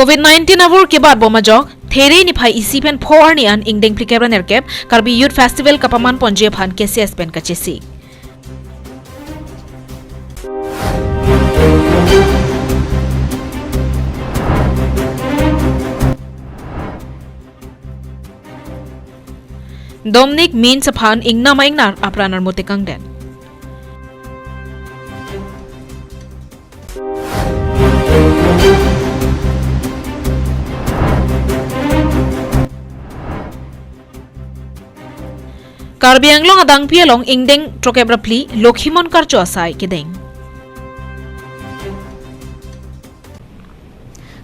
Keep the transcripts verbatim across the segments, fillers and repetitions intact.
Covid nineteen avur kebat bom ajok, There niphai isi pen pho arni an ingdeng phlikep ra nerkep, Karbi Youth Festival kapaman ponji aphan K C S pen kachesik. Dominic Mins aphan ingnam a-ingnar apran armut tekangdet. Karbi Anglong adangpi along ingdeng throkkep ra phli Lokhimon Karcho asai kedeng.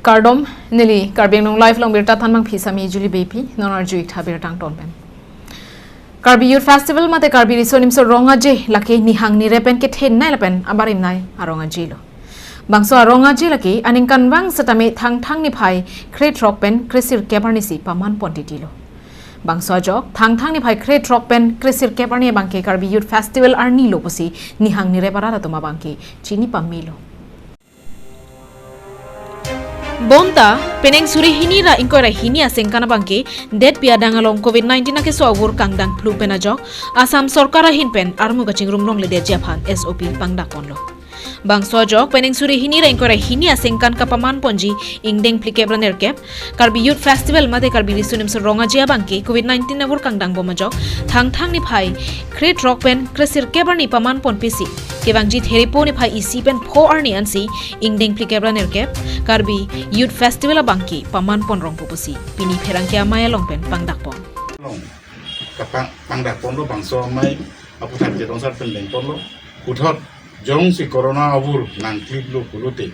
Kardom, neli Karbi Anglong Live along birta thanbang phi Sami Juli Beypi, non arju-ik tha birta angton pen. Karbi Youth Festival mate Karbi Riso Nimso Rong Aje lake nihang nirep pen kethenei lapen abarimnei arong aje lo. Bangso arong aje lake aningkanvang setame Thangthang niphai krethrok pen kresirkep arni si paman pon titi lo. Bangso ajok Thangthang niphai krethrok pen kresirkep arni abangke Karbi Youth Festival arni lo pusi nihang nirep arat atum abangke chini pame lo. Bonta, penang suri hini ra ingkoi ra hini asengkan abangke, detpi adang along Covid nineteen akeso avur kangdang phlu pen ajok, Assam Sorkar ahin pen armu kachingrum longledetji aphan S O P pangdak ponlo. Bangso ajok, penang suri hini ra ingkoi ra hini asengkan kapaman ponji ingdeng phlikep ra nerkep, Karbi Youth Festival mate Karbi Riso Nimso Rong Aje abangke Covid nineteen avur kangdang bom ajok, Thangthang niphai krethrok pen kresirkep arni paman ponpisi kevangji Therepo niphai isi pen pho arni ansi ingdeng phlikep ra nerkep Karbi Youth Festival abangke paman pon rongpo pusi pini pherangke amei along pen pangdak pon. Along kapang pangdak ponlo, bangso amei aphuthak Jetong sar pen deng ponlo. Puthot jongsi corona avur nangklip lo pulote,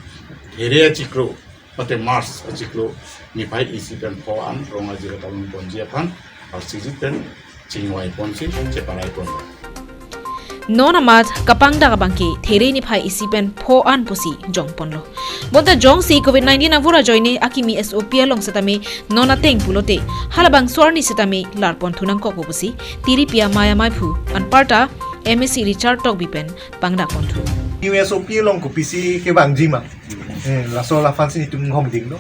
There achiklo mate March achiklo niphai isi pen pho an rong aje kapaman ponji aphan arsijit pen chingvai ponsi cheparai pon. Non amat kapangdak abangke There niphai isi pen pho an pusi jong ponlo. Bonta jongsi Covid nineteen avur ajoine akimi S O P along setame non ateng pulote, halabangso arni setame lar pon thu nangkok pusi tiripi amei amaiphu anparta M A C Richard Tokbi pen pangdak pon thu. New S O P along kopisi kevangji ma. Eh, laso laphan si itum hom ding lo.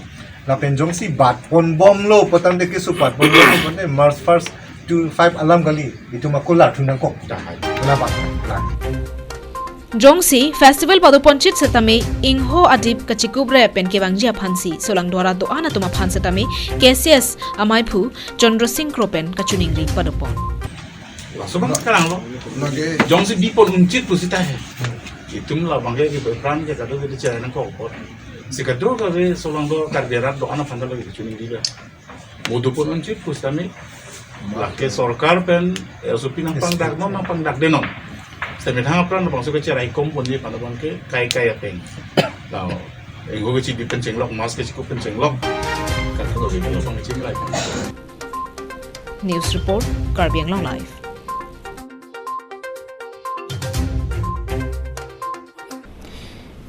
Lapen jongsi bat pon bomlo pu tangte keso bat pon bomlo pu tangte March first to five alam kali itum ako lar thu nangkok. Dah hai. Kena bat. Lar. Jongsi festival pado ponchit setame ingho adip kachikup rep pen kevangji aphansi solang dwara do-an atum aphan setame K C S amaiphu Chandra Singh Kro pen kachiningri pado pon. Laso abang sekarang lo. Lagi. Jongsi bi pon unchit pusi ta he. Itum labangke ke berperan ke kadokave cherai nangkok apot. Si kadokave solang do Karbi arat do-an aphan ta lagi chiningri ba. Modu pon unchit pusitame lake sorkar pen S O P nangpangdak non, nangpangdakde non. Setame thang apran labangso ke cherai kom ponji aphan abangke kai kai ateng. Lao, ingho kechidi pen chenglok, mask kechikup pen chenglok. Kadokave labang chenglai. News Report, Karbi Anglong Live.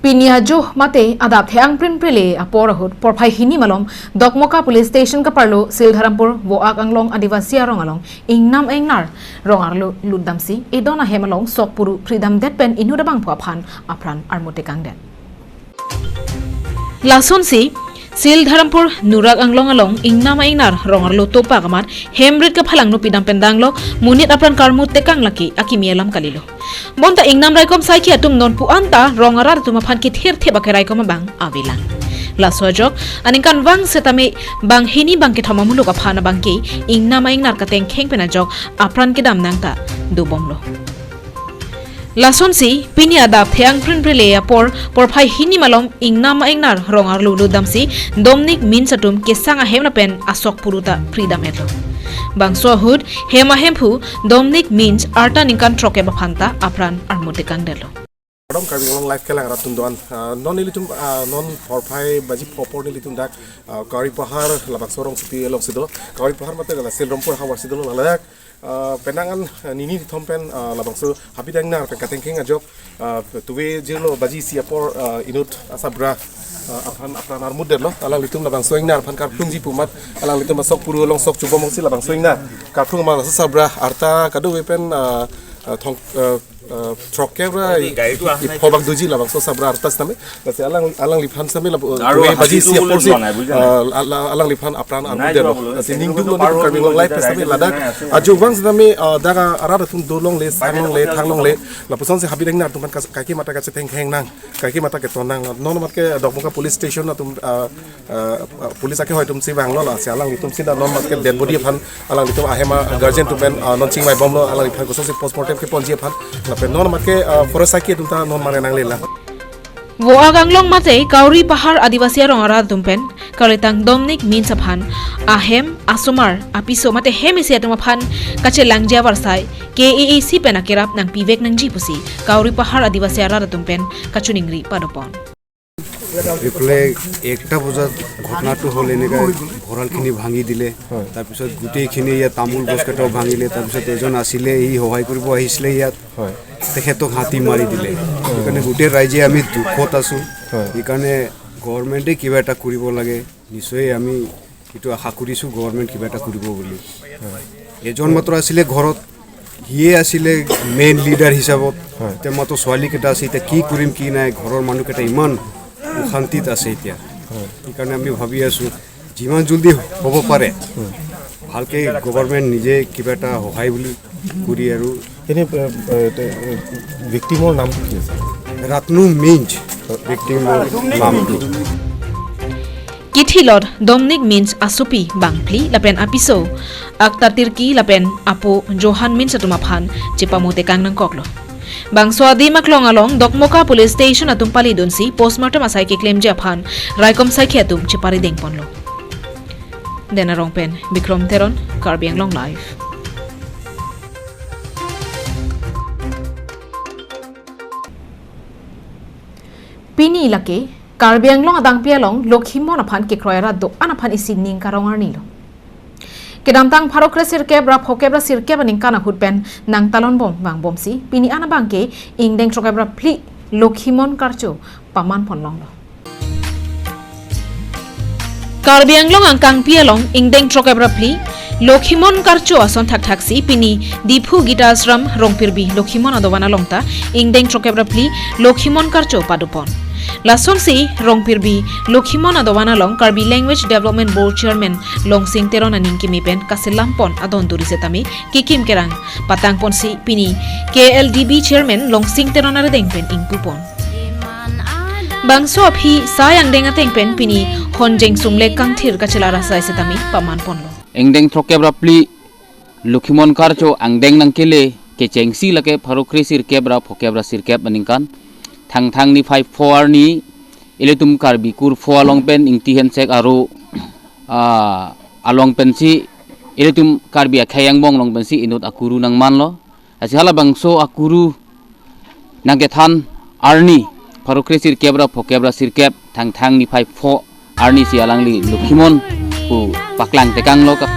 Pini ajo mate adap the-ang prinprile apor ahut porphai hini malom Dokmoka Police Station kaparlo Sildharampur Voak Anglong Adivasi arong along ingnam a-ingnar rong arlo lutdamsi edon ahem along sok puru phridamdet pen inut abangphu aphan apran armut tekangdet. Lasonsi Sildharampur Nurak Anglong along ingnam a-ingnar rong arlo topak amat hemrit kaphalang nu pidam pen danglok monit apran karmut tekang lake akimi alam kalilo. Bonta ingnam raikom saikhi atum nonpu anta rong arat atum aphan kethirthip akeraikom abang avelang. Laso ajok aningkanvang setame banghini bangkethom amuluk aphan abangke ingnam a-ingnar katengkheng pen ajok apran kedam nangta dobomlo. Lasonsi pini adap the-ang prinprile apor porphai hini malom ingnam a-ingnar rong arlo lutdamsi Dominic Mins atum kesang ahem lapen asok puru ta phridam-etlo. Bangso ahut hem ahemphu Dominic Mins arta ningkan throkkep aphan ta apran armut tekangdetlo. Kardom Karbi Anglong Live kelang rat atum do-an. Ah, non nelitum, ah, non porphai baji pho apor nelitum dak, ah, Kauri Pahar labangso rongsopi alongsi do. Kauri Pahar mate la Sildharampur havarsi do ladak. Ah, penang an, ah, nini kethom pen, ah, labangso habi dangnar pen katengkheng ajok, ah, tuve jirlo baji isi apor, ah, inut asabra, ah, aphan apran armutdetlo, alanglitum labangso ingnar aphan karplungji pu amat, alanglitum asok puru along sok chubom si labangso ingnar karplung ma laso sabra arta kadokave pen, ah, ah, thong, ah, Uh, throk kep ra i, i, i phobak doji labangso sabra arta sitame. Lasi alang, alangliphan sitame la, uh, aru kove baji hasi si dulu apor si, pulang, ai, buja, uh, ala-, alangliphan apran arpu delo. Lasi ningduk lo Karbi Anglong Live sitame ladak. Ajo vang sitame, uh, dak arat atum dolongle, sanglongle, thanglongle. Lapuson si habireng na atum kan kas-, kaike mata kachetheng kheng nang. Kaike mata keton nang. Non mat ke Dokmoka Police Station atum, uh, uh, uh, police ake hoi atum si vanglo, lasi alanglitum si da non mat ke dead body aphan alanglitum ahem a guardian atum pen, uh, non chingvai bomlo, alangliphan kosonsi postmortem keponji aphan. Lapen non mat ke, uh, forest saki atum ta non mare nanglela. Vo aganglong mate Kauri Pahar Adivasi arong arat atum pen, Karlitang Dominic Mins aphan ahem asomar apiso mate hem isi atum aphan kachelangji avarsai K A A C pen akerap nangpivek nangji pusi Kauri Pahar Adivasi arat atum pen kachiningri padopon. এইফালে একটা বজাত ঘটনাটো হ'ল, এনেকা ভঁৰালখিনি ভাঙি দিলে। হয়। তাৰপিছত গোটেইখিনি ইয়াত তামোল গছ কেইটাও ভাঙিলে। তাৰপিছত এজন আছিলে, সি সহায় কৰিব আহিছিলে ইয়াত। হয়। তেখেতক হাতী মাৰি দিলে। সেইকাৰণে গোটেই ৰাইজে আমি দুখত আছোঁ। হয়। সেইকাৰণে গভৰ্ণমেণ্টে কিবা এটা কৰিব লাগে। নিশ্চয় আমি এইটো আশা কৰিছোঁ গভৰ্ণমেণ্ট কিবা এটা কৰিব বুলি। হয়। এজন মাত্ৰ আছিলে ঘৰত, সিয়ে আছিলে মেইন লিডাৰ হিচাপত। হয়। এতিয়া মাত্ৰ ছোৱালীকেইটা আছে, এতিয়া কি কৰিম কি নাই, ঘৰৰ মানুহকেইটা ইমান অশান্তিত আছে এতিয়া। হয়। সেইকাৰণে আমি ভাবি আছোঁ যিমান জলদি হ'ব পাৰে, হয়, ভালকে গভৰ্ণমেণ্ট নিজে কিবা এটা সহায় বুলি কৰি আৰু এনে, এ, এ, তে-, এ, ভিক্টিমৰ নামটো কি আছে? ৰাতনু মিঞ্জ ভিক্টিমৰ নামটো। Kithilot Dominic Mins asopi bangphli lapen apiso Akta Tirki lapen apo Johan Mins atum aphan chepamotekang nangkoklo. Bangso adim aklong along Dokmoka Police Station atum palidunsi postmortem asai keklemji aphan raikom saikhi atum cheparidengponlo. Denarong pen Bikrom Teron, Karbi Anglong Live. Pini lake Karbi Anglong adangpi along Lokhimon aphan kekroi arat do-an aphan isi ning karong arnilo. Kedamtang pharo kre sirkep ra phokep ra sirkep aningkan ahut pen nangtalon bom vangbomsi pini an abangke ingdeng throkep ra phli Lokhimon karcho pamanponlonglo. Karbi Anglong angkangpi along ingdeng throkep ra phli Lokhimon karcho ason thakthaksi pini Diphu Gita Ashram Rongpirbi Lokhimon adovan along ta ingdeng throkep ra phli Lokhimon karcho padopon. Lasonsi Rongpirbi Lokhimon adovan along Karbi Language Development Board Chairman Longsing Teron aning keme pen kaselampon adon duri setame kekim kerang patangponsi pini K L D B Chairman Longsing Teron arideng pen ingpupon. Bangso aphi sai angdeng ateng pen pini honjeng sungle kangthir kachelar asai setame pamanponlo. Ingdeng throkep ra phli Lokhimon karcho angdeng nangkele kechengsi lake pharo kre sirkep ra phokep ra sirkep aningkan Thangthang niphai pho arni ilitum Karbi kurpho along pen Ingti Hensek aro, ah, along pensi ilitum Karbi akhei angbong along pensi inut akuru nangmanlo. Lasi halabangso akuru nangkethan arni pharo kre sirkep ra phokep ra sirkep Thangthang niphai pho arni si alangli Lokhimon pu paklang tekanglo ka.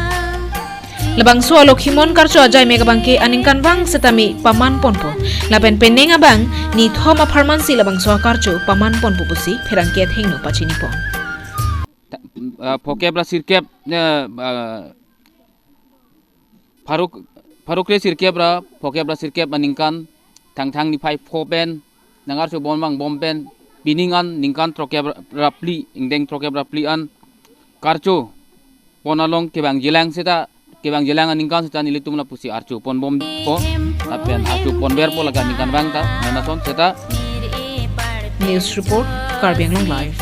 Labangso a Lokhimon karcho ajai mek abangke aningkanvang setame pamanponpo. Lapen penang abang nithom apharmansi labangso akarcho pamanponpo pusi pherangke athengno pachinipon. Ah, phokep ra sirkep, eh, ah, pharo, pharo kre sirkep ra phokep ra sirkep aningkan Thangthang niphai pho pen nangarcho bom vangbom pen pining an ningkan throkep ra phli, ingdeng throkep ra phli an karcho pon along kevangjilang seta, kevangjilang aningkan seta nelitum lapusi archo ponbompo, lapen archo ponverpo lake aningkanvang ta, non ason seta. News report, Karbi Anglong Live.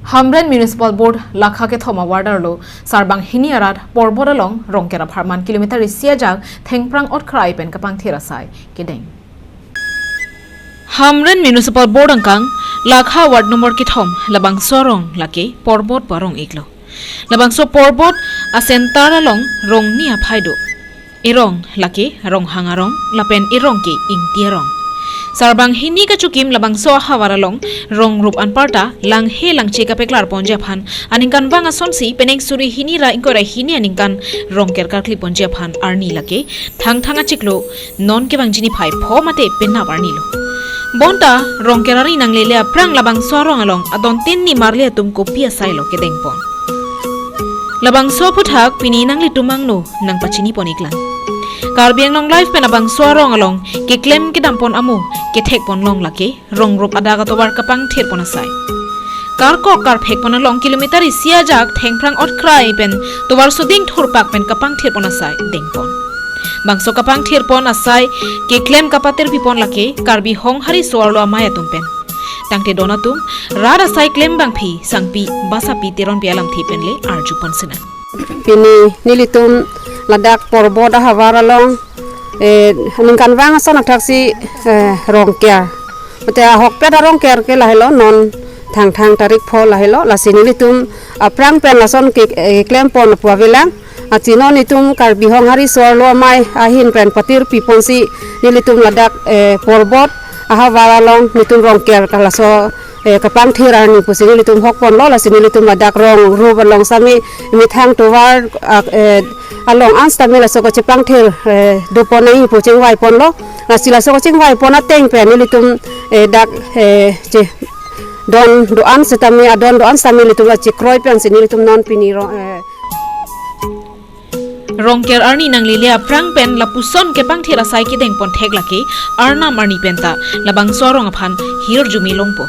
Hamren Municipal Board lakha kethom a-ward arlo Sarbang hini arat Porbot along Rongker apharman kilometer isi ajak thengphrang otkrai pen kapangthir asai kedeng. Hamren Municipal Board angkang lakha ward number kethom labangso arong lake Porbot pu arong iklo. Labangso Porbot a-centre along rong ni aphai do. Erong lake Ronghang arong lapen erong ke Ingti arong. Sarbang hini kachokim labangso ahavar along rong rup anparta langhe langche kapeklarponji aphan aningkanvang asonsi penang suri hini ra ingkoi ra hini aningkan Rongker karkliponji aphan arni lake Thangthang achiklo non kevangji niphai pho mate penap arnilo. Bonta Rongker arni nanglele aphrang labangso arong along adontin nimarli atum kopi asailo kedengpon. Labangso aphuthak pini nanglitum angno nangpachini pon iklang. Karbi Anglong Live pen labangso arong along keklem kedampon amo kethekpon long lake Rongrup adak atovar kapangthirpon asai. Karkok karphekpon along kilometer isi ajak thengphrang otkrai pen tovar soding thurpak pen kapangthirpon asai dengpon. Bangso kapangthirpon asai keklem kapatirpipon lake Karbi Honghari so-arlo amei atum pen. Tangte don atum rat asai klem abangpi sangpi Basapi Teronpi alamthe pen le arjupon sinang. Pini nelitum ladak Porbot ahavar along, eh, ningkanvang ason athaksi, eh, Rongker. Mate ahokpet aRongker ke lahelo, non Thangthang tarik pho lahelo, lasi nelitum aphrang pen lason ke, eh, klempon pu avelang. Lasi non itum Karbi Honghari so-arlo amei ahin pen patirpiponsi nelitum ladak, eh, Porbot ahavar along nelitum Rongker ke laso, eh, kapangthir arni pusi nelitum hokponlo, lasi nelitum ladak Rongrup along sami methang tovar, ah, eh, along an sitame laso kachepangthir, eh, dopon nangji pu chingvaiponlo. Lasi laso kachingvaipon ateng pen nelitum, eh, dak, eh, che don do-an sitame, adon do-an sitame nelitum la chekroi pensi nelitum non pini Rong, eh, Rongker arni nanglele aphrang pen lapuson kepangthir asai kedengpon thek lake Arnam arni penta labangso arong aphan hirjume longpo.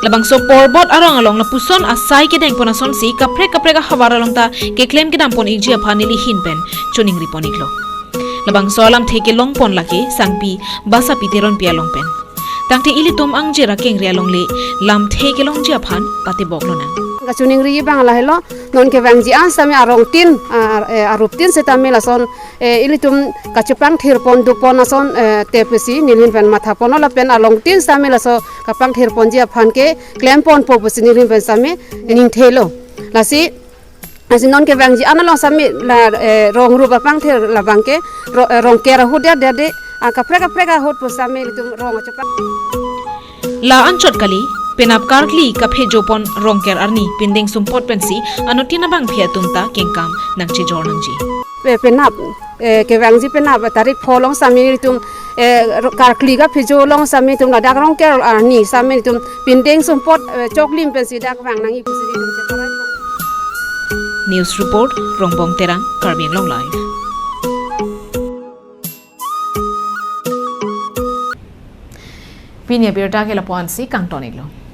Labangso Porbot arong along lapuson asai kedengpon asonsi kaprek kaprek ahavar along ta keklem kedampon ikji aphan neli ahin pen choningripon iklo. Labangso alamthe kelongpon lake sangpi Basapi Teronpi along pen. Tangte ilitum angjir akengri along le lamthe kelongji aphan patebok lonang. Kachoningri abang lahelo, non kevangji an sitame arong tin, ah, eh, arup tin sitame lason, eh, ilitum kachepangthirpon dopon ason, eh, te pusi neli ahin pen mathaponlo, lapen along tin sitame laso kapangthirponji aphan ke klemponpo pusi neli ahin pen sitame ningthelo. Lasi, lasi non kevangji an along sitame la, eh, Rongrup apangthir labang ke Ro-, eh, Rongker ahut dia dia de, ah, kaprek kaprek ahut pu sitame ilitum rong chepang. La anchot kali, penap karkli kaphejopon Rongker arni pindeng sumpot pensi anuttin abangpi atum ta kengkam nangchejor nangji. Pe-, penap, eh, kevangji penap tarik pho along sitame itum, eh, ro-, karkli kaphejo along sitame itum ladak Rongker arni sitame itum pindeng sumpot, eh, choklim pensi dak vang nangji pusi itum cheparai. News report, Rongbong Terang, Karbi Anglong Live. Pini abirta ke lapu-ansi kangton iklo.